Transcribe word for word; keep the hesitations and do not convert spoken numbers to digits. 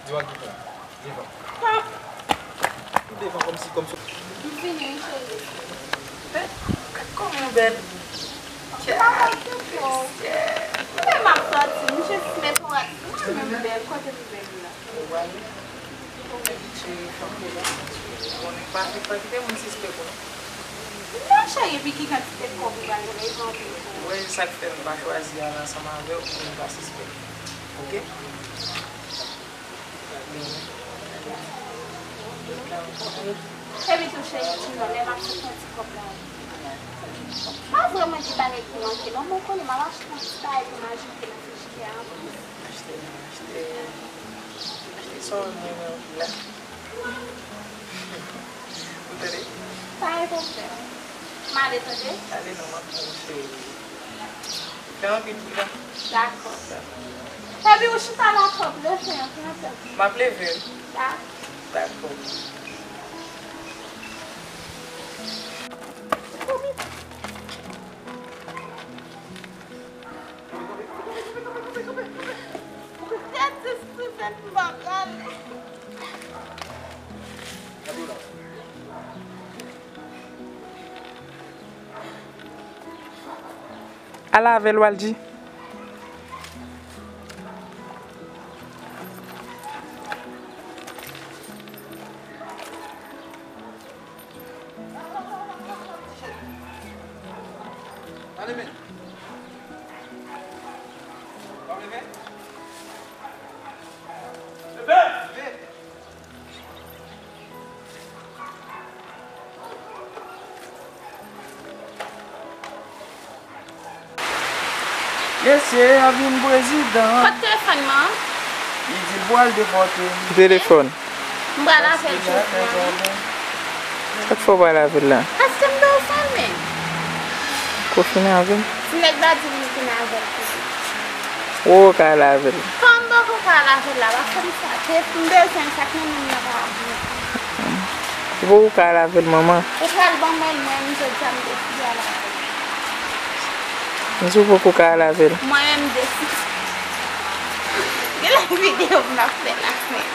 Di w a ki pwen. Devan. Ou devan kòmsi, kòmsi. M vini, wi, cheri. Gad kòman w bèl. Kèt. Kèt. Kote m ap sòti? M jis met yon rad. Mwen menm bèl, kote m bèl la? Ou wè, cheri, fanm yo la. Konnen pa fè pa kite moun sispèk ou non. Non, cheri, epi ki kantite kòb ou bay, ou bay anpil kòb. Ou wè, se sa k fè m pa chwazi al ansanm avè w pou moun pa sispèk. Oke? Epi tou, cheri, di non, lè m ap sot yon ti kòb la. Pa vrèman gen bagay ki manke non, men w konnen m ap achte yon ti bagay pou m ajoute nan frijidè an. Achte, achte, achte sa w renmen anpil la. Ou tande? Pa gen pwoblèm. M ale tande? Ale non, m ap pran w cheri. Fè anpil bri la. Dakò. Epi ou chita la twòp, leve an, pran tan. M ap leve. Dakò. Dakò. Tèt ti Steven m pa prale. Al avè l, Waldy. Mesye a vin prezidan. Kot telefòn mwen an? Li di l pral depòte m. Telefòn. M pral avè l jodi a, wi. Sa k fè w pral avè l la? Paske m bezwen l, men. Ko fini avè l? Ti nèg la di m li fini avè l tou. Ou poko ka al avè l? Kòman m poko ka al avè l la? Paske m sa, te, m bezwen l, sa k nan men m nan pa avè l. Ou poko ka al avè l, manman? Ou pral ban mwen l, mwen menm jodi a, m deside al avè l. M di w poko ka al avè l. Mwen menm, m deside. Gen lè videyo m ap fè la, men.